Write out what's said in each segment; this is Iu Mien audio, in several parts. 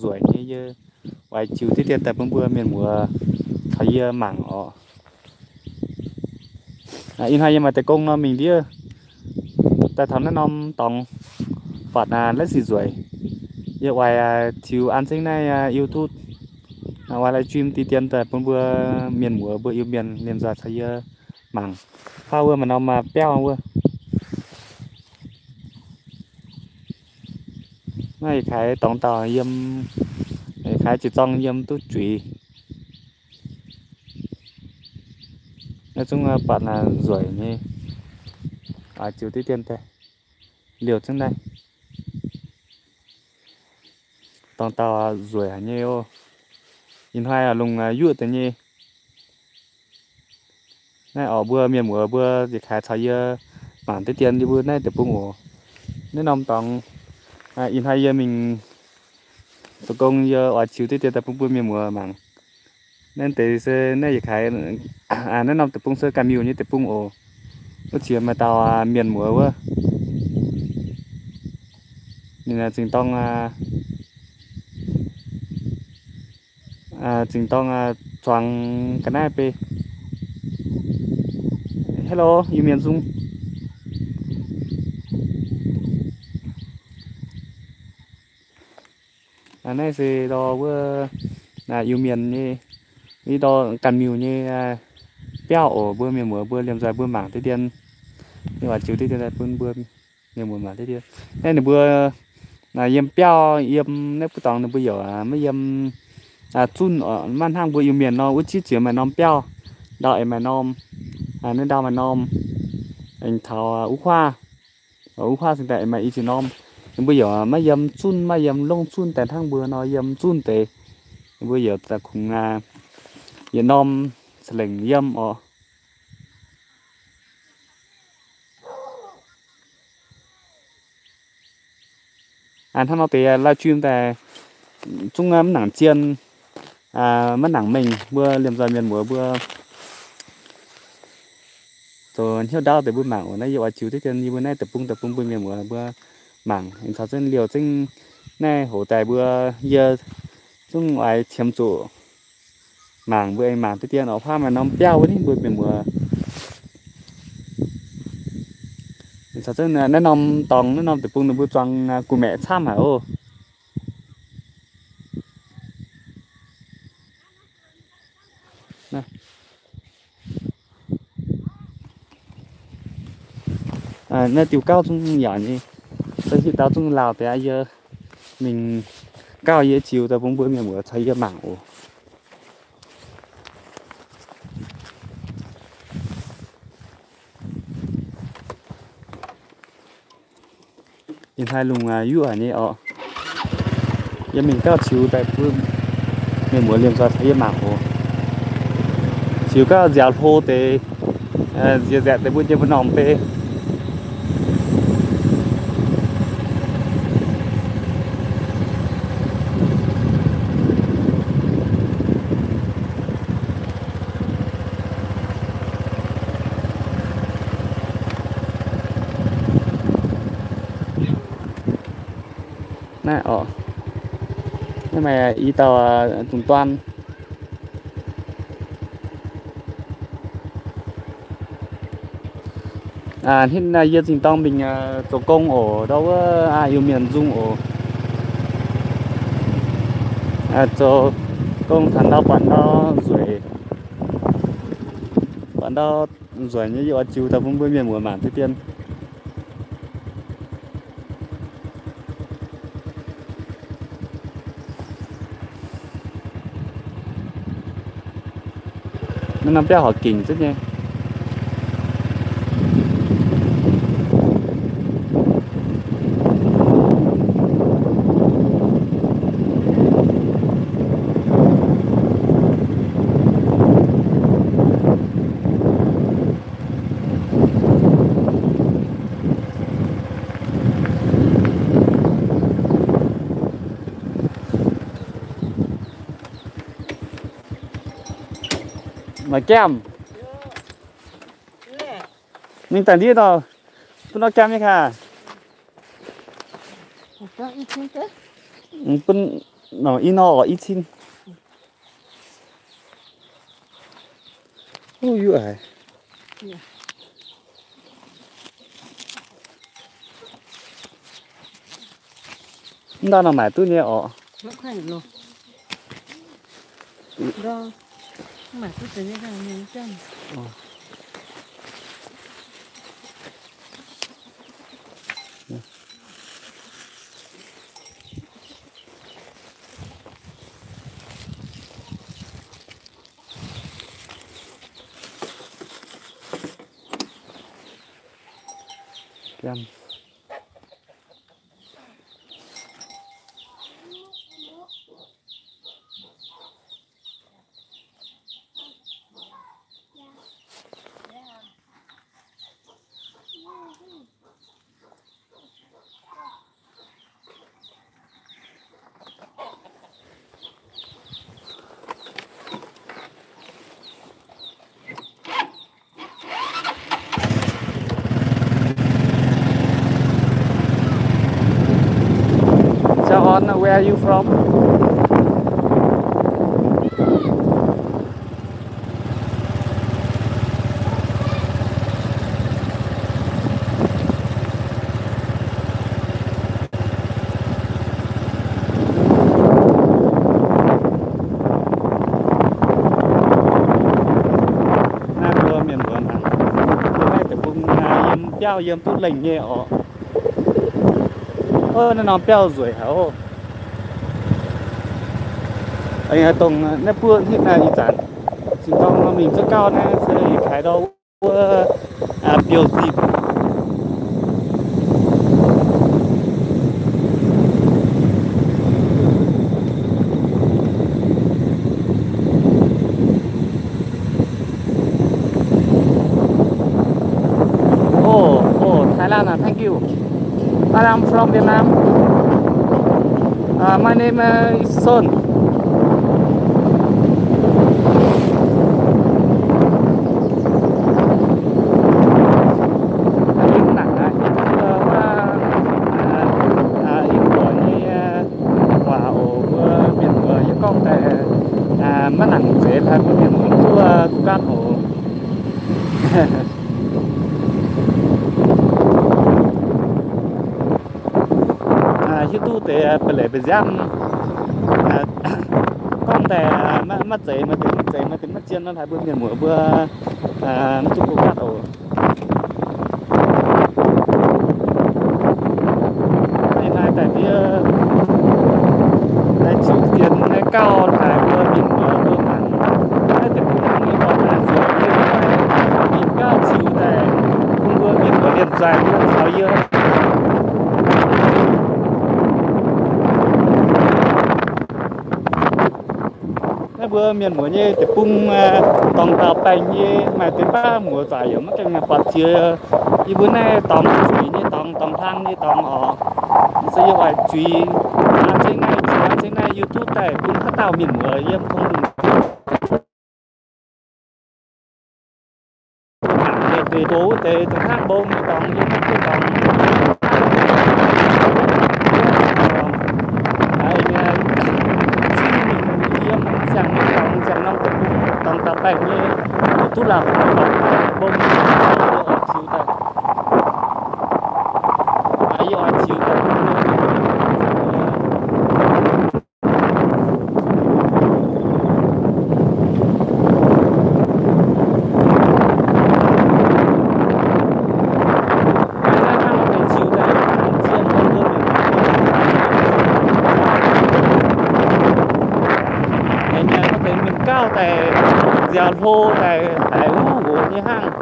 nzueic nyei, yie oix ziux diqv dien daaih bun mbuo mienh muoz caux yie mangc oc. Ih hnoi yie maaih deix gong nor mingh ndiev daaih taux naaiv norm dorngx buatc laiv sic nzueic. Yie oix ziux an zengv naaiv YouTube, oix live stream diqv dien daaih bun mbuo mienh muoz mbuo Iu-Mienh liemh nzoih caux yie mangc. Faah wuov maaih norm biauv wuov. Naaiv yietc kaaix dorngx dauh yiem, yietc kaaix jiez zorng yiem duqv juiz. Naaiv zungv buatc nzueic nyei, ziux diqv dien daaih liouh zengv naaiv. Dorngx dauh nzueic haic nyei oc. Ih hnoi lungh yuoqv deix nyei. Naaiv orqc, mbuo mienh muoz mbuo yietc kaaix caux yie mangc diqv dien yie mbuo naaiv deic-bung oc. Naaiv norm dorngx, ih hnoi yie mingh zoux gong yie oix ziux diqv dien daaih bun mbuo mienh muoz mangc. Naaiv deix se naaiv yietc kaaix, naaiv norm deic-bung se ganh miuc nyei deic-bung oc. Wuov qiex maaih dauh mienh muoz wuov, ninh zingh dorng, zingh dorng zuangx ga'naaiv bei. Hello, Iu-Mienh nzung. Naaiv se ndau wuov Iu-Mienh nyei, i ndau ganh miuc nyei biauv oc. Mbuo mienh muoz mbuo liemh nzoih mbuo mangc diqv dien, yie oix ziux diqv dien daaih bun mbuo mienh muoz mangc diqv dien. Naaiv ninh mbuo yiem biauv, yiem naaiv buov dorngx ninh mbuo yaac maiv yiem zunh, maiv hnangv mbuo Iu-Mienh nor wuov ziex jiex maaih norm biauv, ndau aengx maaih norm, naaiv ndau maaih norm, aengx taux wuov huaav, wuov huaav cingx daaih aengx maaih i jiex norm. Ninh mbuo yaac maiv yiem zunh, maiv yiem longh zunh daaih hnangv mbuo nor yiem zunh deix. Ninh mbuo yaac daaih kungx yietc norm ca'lengc yiem oc. Hnangv nor deix live stream daaih zungv maiv nangc zien, maiv nangc mengh, mbuo liemh nzoih mienh muoz mbuo zoux hnyouv ndaauv deix mbuo mangc oc. Naaiv yie oix ziux diqv dien yie mbuo naaiv deic-bung daaih bun mbuo mienh muoz mbuo mangc. Aengx caux zengv liouh zengv naaiv hoc daaih mbuo, yie zungv oix qiemx zuqc mangc, mbuo aengx mangc diqv dien oc. Huaav maaih norm biauv wuov ni mbuo mienh muoz. Aengx caux zengv naaiv norm dorngx, naaiv norm deic-bung ninh mbuo zuangx gu'maeqc camv haic oc. Naaiv diuh gauv zungv yaac nyei, se hitv dau zungv lauh deix aqv. Yie mingh gauh yie ziux daaih bun mbuo mienh muoz caux yie mangc oc. Ih hnoi lungh yuoqv haic nyei orqc. Yie mingh gauh ziux daaih bun mienh muoz liemh nzoih caux yie mangc oc. Ziux gauh nziaaux hlo deix, nziaaux nzaeqc deix mbuo nyei mbu'ndongx bei. Naaiv orqc, naaiv maaih i dauh dungz duan. Hnangv naaiv yie zingh dorng mingh zoux gong oc, ndau wuov Iu-Mienh nzung oc. Zoux gong taux ndau buatc ndau nzueic, buatc ndau nzueic nyei yie oix ziux daaih bun mbuo mienh muoz mangc diqv dien. Naaiv norm biauv horpc gengc zunv nyei. Maaih gamh. Mingh daaih ndiev nor, bun nor gamh nyei kaax. Bun, Nor, i nor oc, i cin. Ov, yuoqv haic. Mv ndau nor maaic duqv nyei oc. Chào anh, where are you from? Naaiv mbuo mienh muoz mangc, mbuo naaiv deic-bung yiem biauv yiem duqv lengh nyei oc. Naaiv norm biauv nzueic haic oc. Dongh naaiv buov hitv naaiv ih zanc, cingx gorngv mingh za'gauh naaiv se ih kaaix ndau wuov biouv zipv. Oh, oh, Thailand, ah, thank you. But I'm from Vietnam. Uh, my name, uh, is Son. Ih zanc naaiv, ih zanc, ih zanc nyei waac oc, mbuo mienh muoz yie gorngv daaih maiv nangc zeiz, mbuo mienh muoz duqv, duqv gapv oc. Hiuv duqv deix ba'laqc ba'nziaamv gorngv daaih maiv zeiz, maaih deix maiv zeiz, maaih deix maiv zien nor, haiz mbuo mienh muoz mbuo maiv duqv go gaatv oc. Naaiv daaih ndiev naaiv ziux fienx naaiv gauh haiz mbuo mienh muoz mbuo mangc naaiv deix bung nyei dorngx naaiv nzueic nyei, mingh gauh ziux daaih bun mbuo mienh muoz liemh nzaaih mbuo caux yie. Naaiv mbuo mienh muoz nyei deic-bung dorngx dauh baengh nyei, maaih deix baav muoz-doic yaac maiv gaengh buatc jiex yie mbuo naaiv dorngx zuiz nyei dorngx, dorngx hlang nyei dorngx oc. Se yie oix zuiz an zengv naaiv, zuiz an zengv naaiv YouTube daaih bun haaix dauh mienh muoz yiem tong lungh deix gox wuov deix dongh hnangv mbong nyei dorngx, yiem naaiv duqv dorngx. Haiz nyei, yiem ziangh nyei dorngx, ziangh norm deic-bung dorngx dauh baengh nyei, duqv la'horngx mbong nyei dorngx, yie oix ziux daaih. Yie oix ziux daaih. Mienh gauh daaih nziaaux hlo daaih haiz huv hoc nyei hnangv.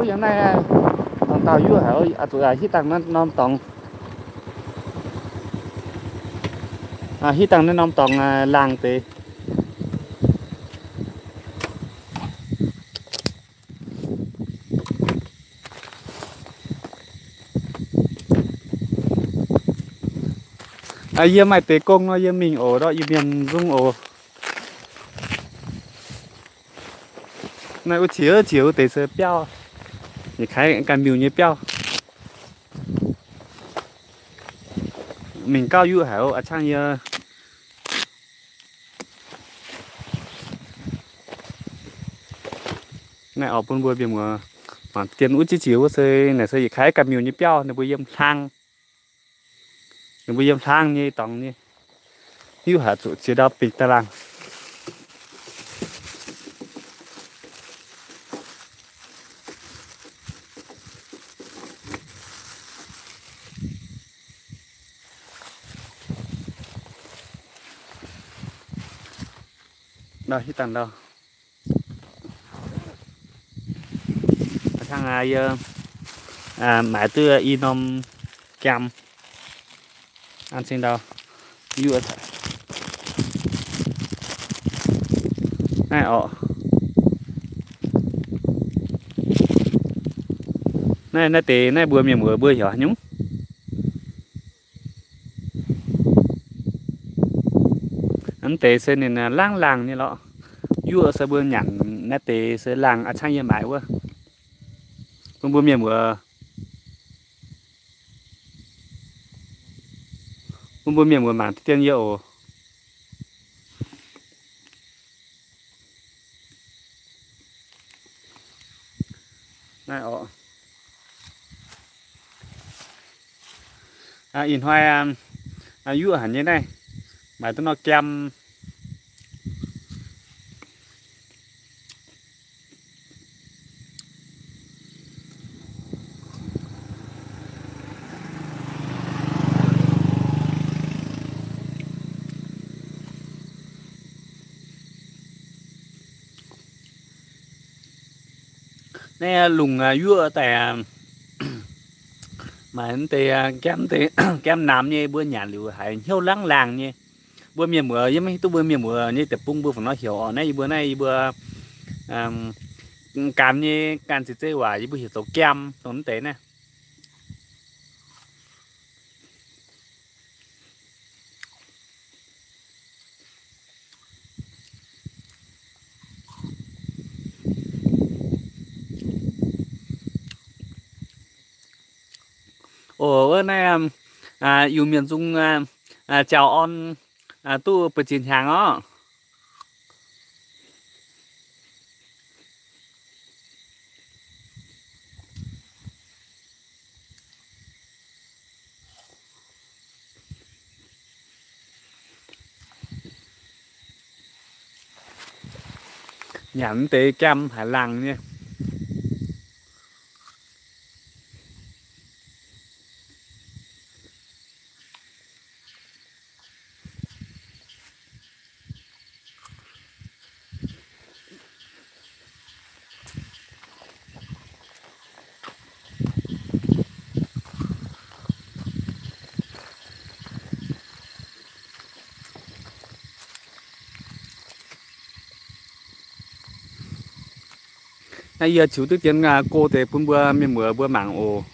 Yiem naaiv, dauh dauh yuoqv haic, zuqc hitv dangh naaiv norm dorngx, hitv dangh naaiv norm dorngx laangh deix. Yie maaih deix gong nor, yie mingh oc, ndortv yie mienh nzung oc. Naaiv wuov qiex qiex wuov deix se biauv, yietc kaaix ganh miuc nyei biauv. Mingh gauh yuoqv haic oc, a'cangv yie. Naaiv oix bun mbuo mienh muoz mangc dien wuov qiex qiex wuov se, naaic se yietc kaaix ganh miuc nyei biauv, ninh mbuo yiem hlang. Ninh mbuo yiem hlang nyei dorngx nyei. Hiuv haic zuqc ziex ndau bingx daaih laangh. Ndau hitv dangh ndau. A'cangh yie maaiz duqv i norm gaam. An cing ndau, yuoqv naaiv oc. Naaiv, naaiv deix naaiv mbuo mienh muoz mbuo heuc haaix nyungc? Mv deix se ninh laangh laangh nyei lorqc. Yuoqv se mbuo nyanc naaiv deix se laangh, a'cangh yie maaiz wuov. Bun mbuo mienh muoz, bun mbuo mienh muoz mangc dien yie oc. Naaiv oc. Ih hnoi yuoqv haic nyei naaiv, maaiz duqv nor gaam. Naaiv lungh yuoqv daaih, maaih deix gaam, deix gaam namx nyei, mbuo nyanc liuz haiz hnyouv laangh laangh nyei. Mbuo mienh muoz, yie maiv hiuv duqv mbuo mienh muoz nyei deic-bung mbuo fungc nor heuc oc. Naaiv yie mbuo, naaiv yie mbuo ganh nyei ganh ziex zeiv waac yie mbuo heuc zoux gaam dongh mv deix naaiv. Oc, wuov naaiv Iu-Mienh nzung jauv orn duqv buoz-ziex hnyangx orqc. Nyanc deix gaam haiz laangh nyei. Naaiv yie ziux duqv dien go deix bun mbuo mienh muoz mbuo mangc oc.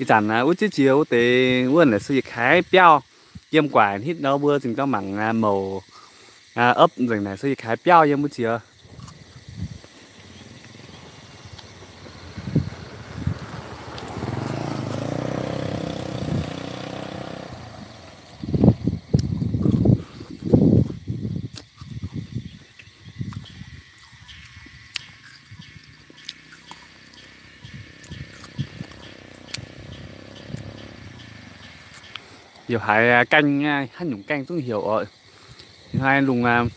Ih zanc wuov ziex jiex wuov deix wuov naaic se yietc kaaix biauv yiem guaaic hitv nor, mbuo zingh dorng mangc mouc opv nzengc naaic se yietc kaaix biauv yiem wuov jiex. Heuc haaix gaeng, haaix nyungc gaeng zungv heuc oc. Hnoi lungh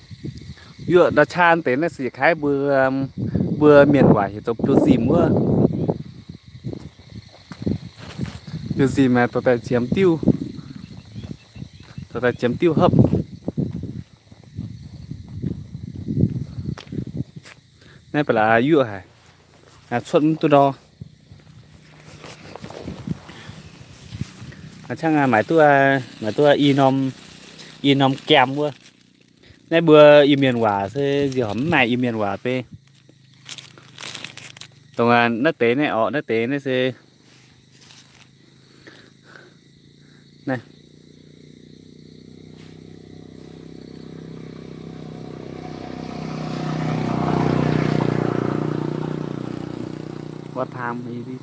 yuoqv ndau qaqv deix naaiv se yietc kaaix mbuo, mbuo mienh waac heuc zoux biu zimh wuov. Biu zimh maaih dorh daaih ziemx diuv. Daaih ziemx diuv hopv. Naaiv ba'laqc yuoqv haic, cuotv mv duqv ndor. Cangv maaic duqv, maaic duqv i norm, i norm gaem wuov. Naaiv mbuo Iu-Mienh waac se nziex horpc mv maaih Iu-Mienh waac beiv. Dongh naaiv deix naaiv orqc, naaiv deix naaiv se naaiv. What time is it?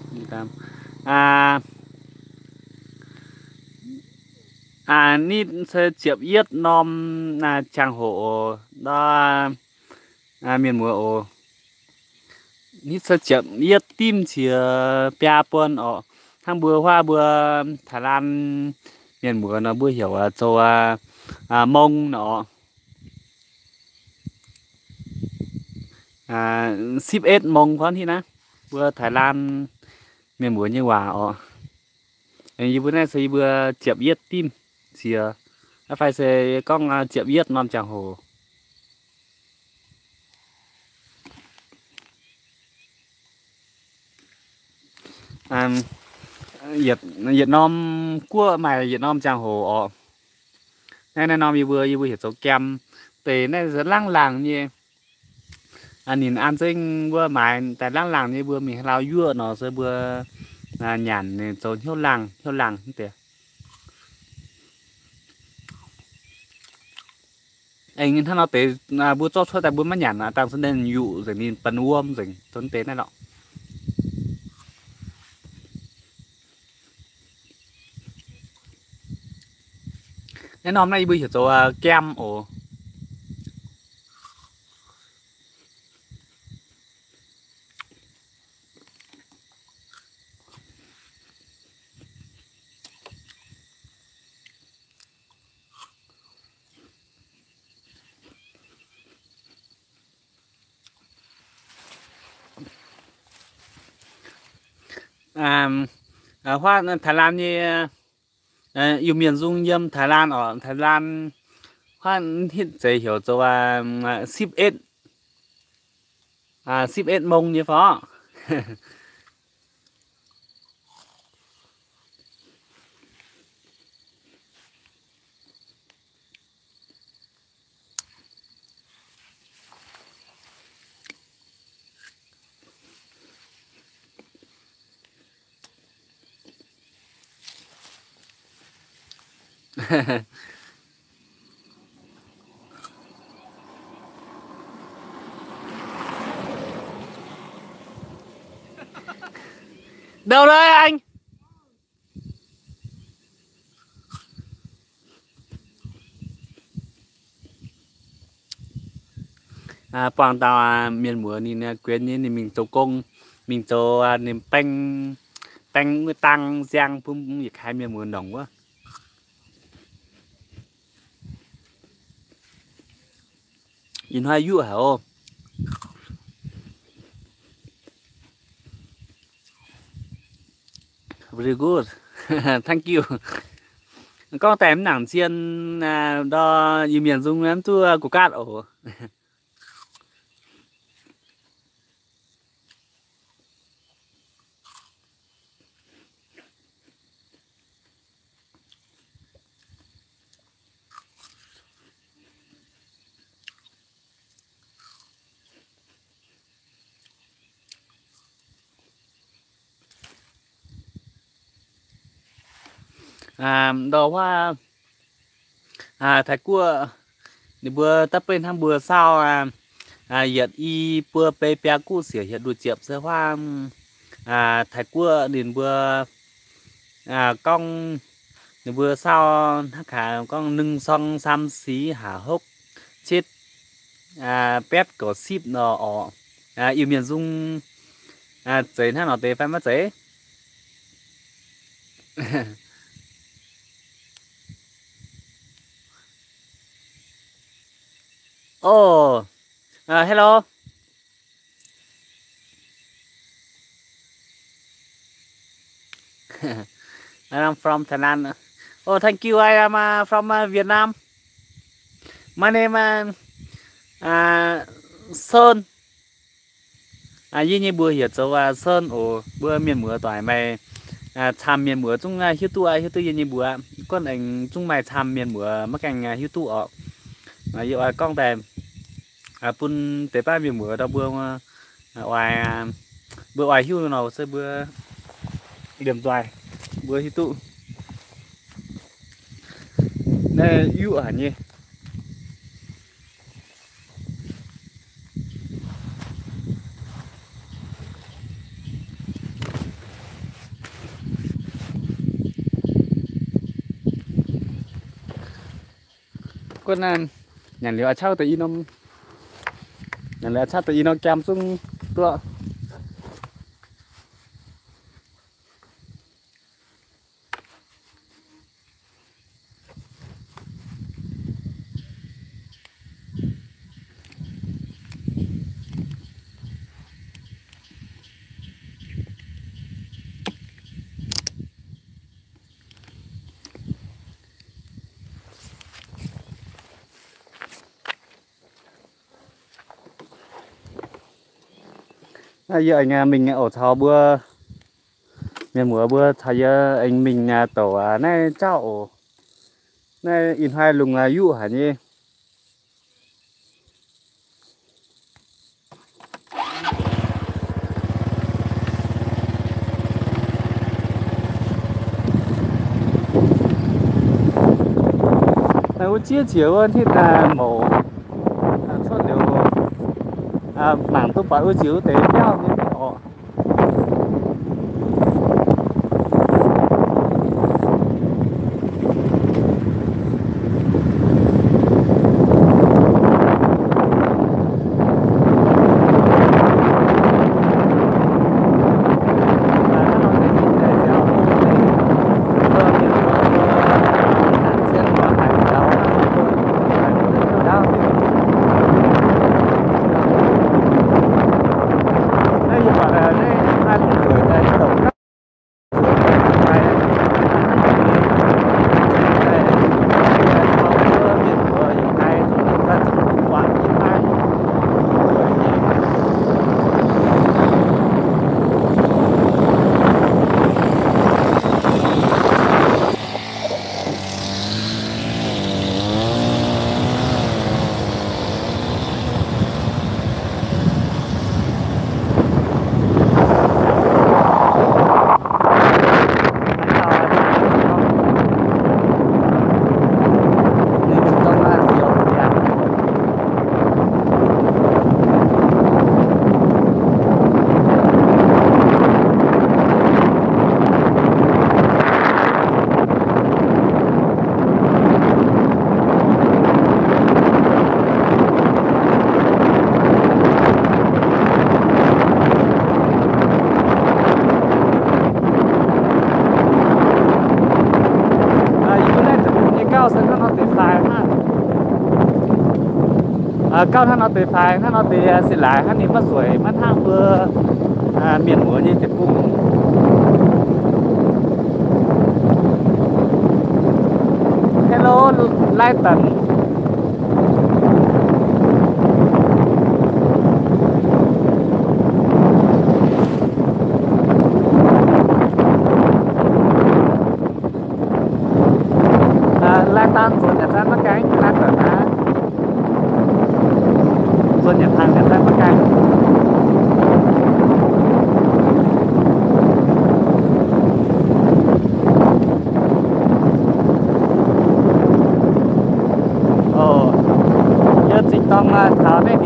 Aa, nitv se ziepc yietv norm ziangh hoc oc, ndau mienh muoz oc. Nitv se ziepc yietv dimv ciex biaa buonc orqc. Hnangv mbuo huaav mbuo Taiv Lan mienh muoz nor mbuo heuc zoux mong nor orqc. Sipv etv mong gorngv hitv naaiv, mbuo Taiv Lan mienh muoz nyei waac orqc. Yie mbuo naaiv se yie mbuo ziepc yietv dimv ciex, fai se gorngv ziepc yietv norm ziangh hoc. Yietc norm guoqv maaih yietc norm ziangh hoc orqc. Naaiv, naaiv norm yie mbuo, yie mbuo heuc zoux gaem. Deix naaiv se laangh laangh nyei. Ninh an zengv mbuo maaiz daaih laangh laangh nyei, mbuo mingh haaix lauh yuoqv nor se mbuo nyanc ninh zoux hnyouv laangh hnyouv laangh deix. Aengx hnangv nor deix mbuo zorqv cuotv daaih mbuo maiv nyanc aqv, dangh se ninh yuqc nzengc, ninh banh wuom nzengc, zoux deix naaiv lorqc. Naaiv norm naaiv yie mbuo heuc zoux gaem oc. Huaav Taiv Lan nyei Iu-Mienh nzung yiem Taiv Lan orqc, Taiv Lan huaav hitv zeiz heuc zoux sipv etv, sipv etv mong nyei fai? Đâu đấy anh? Buangh dauh mienh muoz ninh guenx nyei, ninh mingh zoux gong, mingh zoux ninh baeng, baeng wuov dang nziang bun yietc kaaix mienh muoz nongc wuov. Ih hnoi yuoqv haic oc. Very good. Thank you. Gorngv daaih mv nangc zien, ndau Iu-Mienh nzung mv duqv gu gaatv oc. Ndau wuov Taiv Guoqv, ninh mbuo da'beiv hnangv mbuo saauv yietc i buo bei biaa guqv siec hietc luoh ziepc se huaav Taiv Guoqv ninh mbuo gorngv, ninh mbuo saauv hnangv haaix gorngv หนึ่ง สอง สาม สี่ ห้า หก เจ็ด แปด เก้า สิบ nor orqc. Iu-Mienh nzung zeiz hnangv nor deix fai maiv zeiz? Oh, hello. I'm from Thailand. Oh, thank you, I am uh, from uh, Vietnam. My name uh, uh, Sơn. Yie nyei mbuox heuc zoux Sơn oc. Mbuo mienh muoz doic maaih camv mienh muoz zungv hiuv duqv, hiuv duqv yie nyei mbuox. Gorngv aengx zungv maaih camv mienh muoz maiv gaengh hiuv duqv orqc. Yie oix gorngv daaih bun deix baav mienh muoz ndau mbuo oix, mbuo oix hiuv nor se mbuo liemh nzoih mbuo hiuv duqv. Naaiv yuqv haic nyei. Gunv naaiv nyanc liuz oix caux deix i norm, nyanc liuz oix caux deix i norm gaam zungv duqv. Yie aengx mingh oc caux mbuo mienh muoz mbuo caux yie aengx mingh douc naaiv jauv oc. Naaiv ih hnoi lungh yuqv haic nyei. Naaiv wuov ziex jiex wuov hnitv mouc cuotv liuz, mangc duqv buatc wuov jiex wuov deix biauv nyei oc. Yie mbuo naaiv deic-bung nyei gauh se hnangv nor deix faix hnangv. Gauh hnangv nor deix faix, hnangv nor deix se laaix hnangv ninh maiv nzueic, maiv hnangv mbuo mienh muoz nyei deic-bung. Hello, Lai Tần. Lai Tần nzuonx nyanc fai maiv gaengh? Lai Tần aqv. Nzuonx nyanc fai maiv gaengh? Yie zinh dorng taux naaiv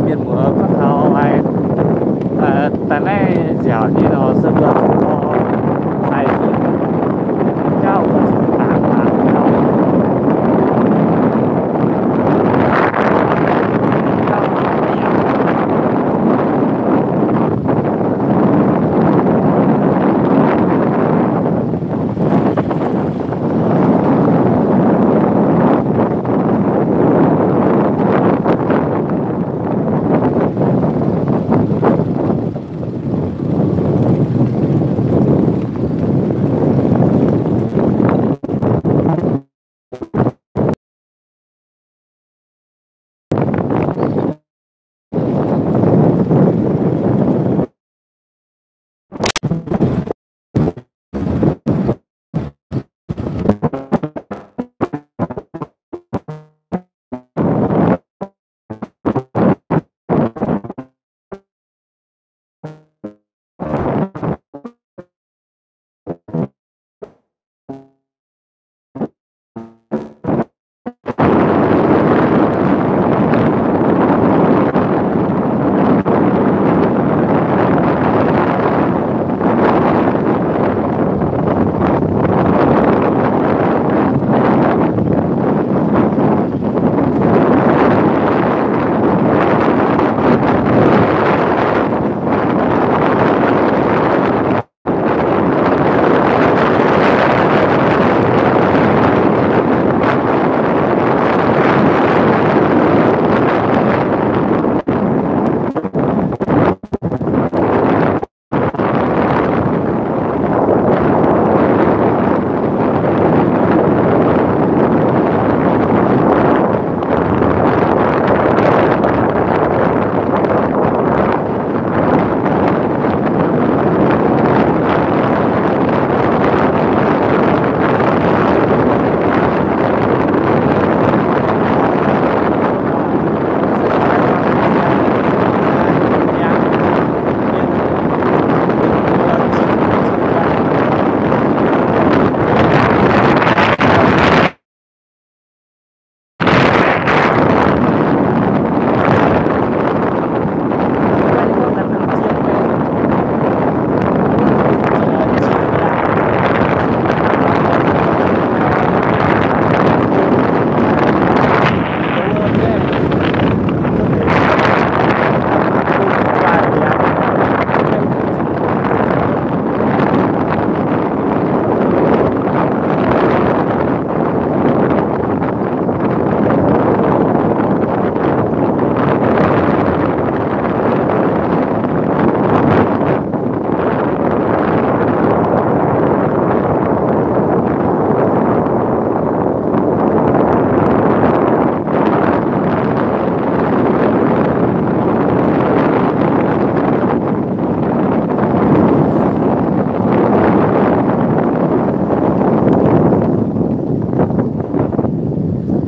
mienh muoz gorngv taux haaix, daaih naaiv nziaauc nyei nor se mbuo zuqc dorh faix-fim jauv mbuo zuqc dangx waac.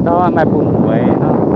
Ndau maaih bun mueiz nor.